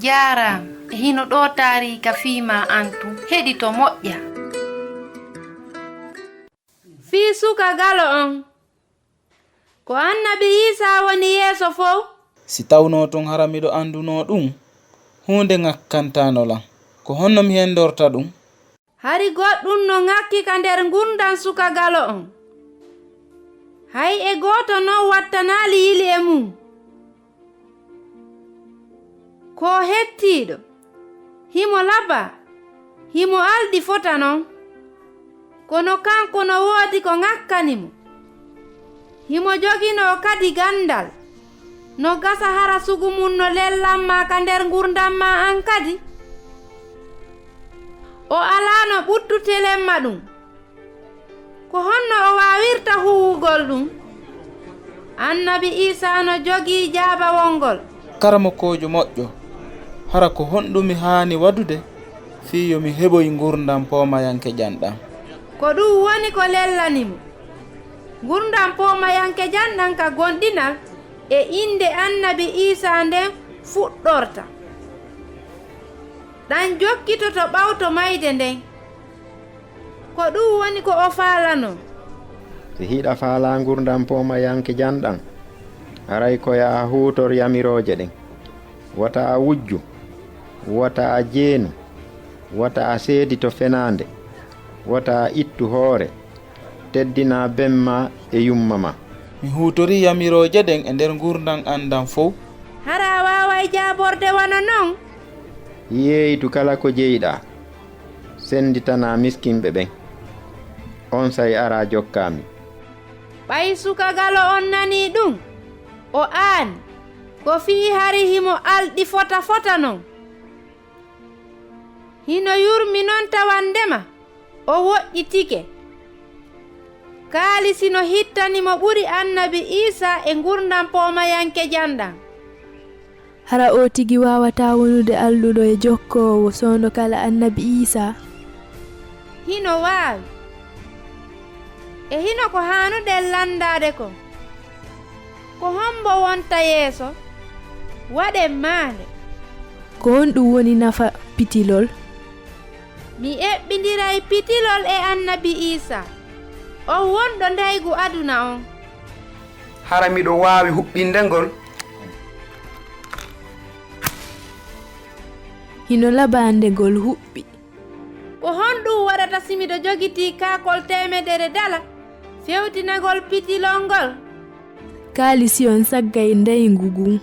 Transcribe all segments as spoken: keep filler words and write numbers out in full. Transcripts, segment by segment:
Jaaraama. E hino ɗoo taariika fii maa an tun. Heɗito moƴƴa. Fii suka galo on. Ko annabi Iisaa woni yeeso fow? Si tawnoo tun hara miɗo andunoo ɗun, huunde ŋakkantaano lan. Ko honno mi hendorta ɗun? Hari goɗɗun no ŋakki ka nder ngurndan suka galo on. Hay e gooto non wattanaali yili e mun. Ko hettiiɗo, himo labaa, himo alɗi fota non. Kono kanko no woodi ko ŋakkani mo. Himo joginoo kadi gandal. No gasa hara sugu mun no lellan ma ka nder ngurndan ma an kadi? O alaano ɓuttu telen ma ɗun. Ko honno o waawirta huuwugol ɗun? Annabi Iisaa no jogii jaabawol ngol. Karamokoojo moƴƴo, hara ko honɗun mi haani waɗude fii yo mi heɓoy ngurndan poomayankejan ɗan? Ko ɗun woni ko lellani mo. Ngurndan poomayankejan ɗan ka gomɗinal e innde annabi Iisaa nden fuɗɗorta. Ɗan jokkitoto ɓawto mayde nden. Ko ɗun woni ko o faalanoo. Si hiɗa faalaa ngurndan poomayankejan ɗan, haray ko yo a huutor yamirooje ɗen. Wota a wujju, wota a jeenu, wota a seedito fenaande, wota a ittu hoore, teddinaa ben maa e yumma maa. Mi huutorii yamirooje ɗen e nder ngurndan an ndan fow. Hara a waaway jaaborde wano non? Yeeytu kala ko jeyɗaa, sennditanaa miskinɓe ɓen. Onsay araa jokkaa mi. Ɓay suka galo on nanii ɗun, o aani, ko fii hari himo alɗi fota fota non. Hino yurmi non tawandema o woɗɗitike. Kaalisi no hittani mo ɓuri annabi Iisaa e ngurndan poomayankejan ɗan. Hara oo tigi waawataa wonude alɗuɗo e jokkoowo soono kala annabi Iisaa? Hino waawi. E hino ko haanuɗen lanndaade kon. Ko hombo wonta yeeso? Waɗen maande. Ko honɗun woni nafa pitilol? Mi eɓɓindiray pitilol e annabi Iisaa, on wonɗo ndaygu aduna on. Hara miɗo waawi huɓɓinde ngol? Hino labaa nde ngol huɓɓi. Ko honɗun waɗata si miɗo jogitii kaakol teemedere dala fewtinagol pitilol ngol? Kaalisi on saggay ndaygu ngun.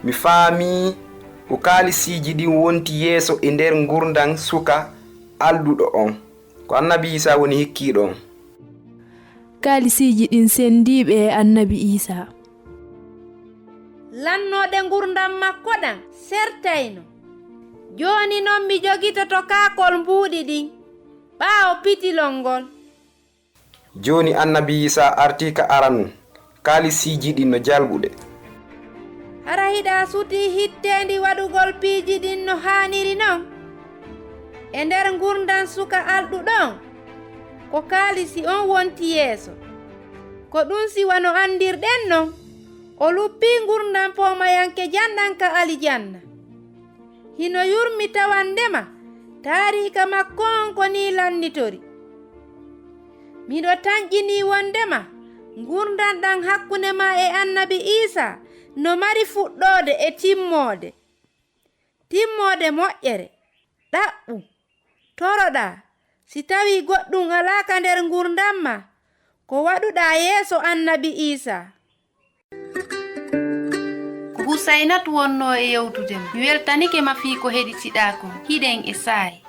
Mi faamii ko kaalisiiji ɗin wonti yeeso e nder ngurndan suka alɗuɗo on. Ko annabi Iisaa woni hikkiiɗo on. Kaalisiiji ɗin senndiiɓe e annabi Iisaa. Lannooɗe ngurndan makko ɗan sertayno. Jooni non mi jogitoto kaakol mbuuɗi ɗin ɓaawo pitilol ngol. Jooni annabi Iisaa artii ka aranun, kaalisiiji ɗin no jalɓude. Hara hiɗa sutii hitteendi waɗugol piiji ɗin no haaniri non? E nder ngurndan suka alɗuɗo on, ko kaalisi on wonti yeeso. Ko ɗun si wano anndirɗen non, o luppii ngurndan poomayankejan ɗan ka alijanna. Hino yurmi tawandema taariika makko on ko nii lannitori. Miɗo tanƴinii wondema ngurndan ɗan hakkunde maa e annabi Iisaa no mari fuɗɗoode e timmoode. Timmoode moƴƴere, ɗaɓɓu, toroɗaa, si tawii goɗɗun alaa ka nder ngurndan maa, ko waɗuɗaa yeeso annabi Iisaa. Ko Husaynatu wonnoo e yewtude ma. Mi weltanike ma fii ko heɗitiɗaa kon. Hiɗen e saa'i.